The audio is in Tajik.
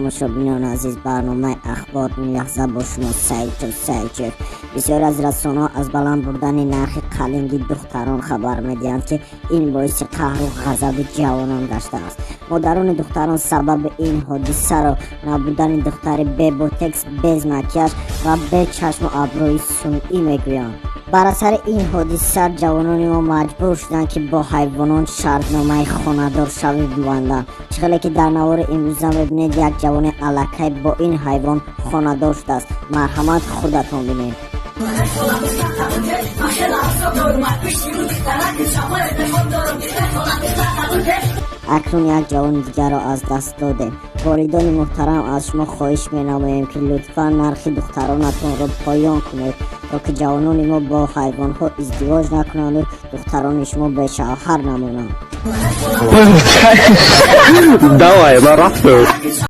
Тамошобинони азиз, барномаи «Ахбор» ин лаҳза бо шумо Саидҷон Саидчиев. Бисёре аз расонаҳо аз баланд бурдани нархи қалинги духтарон хабар медиҳанд, ки ин боиси қаҳру ғазаби ҷавонон гаштааст. Модарони духтарон сабаби ин ҳодисаро набудани духтари беботекс, без макияж ва бе чашму абрӯи сунъӣ мегӯянд. Бар асари ин ҳодиса ҷавонони мо маҷбур шуданд, ки бо ҳайвонон шартномаи хонадоршавӣ бибанданд. Чӣ хеле ки дар навори имрӯза мебинед, як ҷавони аллакай бо ин ҳайвон хонадор шудааст. Марҳамат, худатон бинед. Акнун як ҷавони дигарро аз даст додем. Волидони муҳтарам, аз шумо хоҳиш менамоем, ки лутфан нархи духтаронатонро поён кунед, то ки ҷавонони мо бо ҳайвонҳо издивоҷ накунанду духтарони шумо бешавҳар намонанд. Давай, на рафту.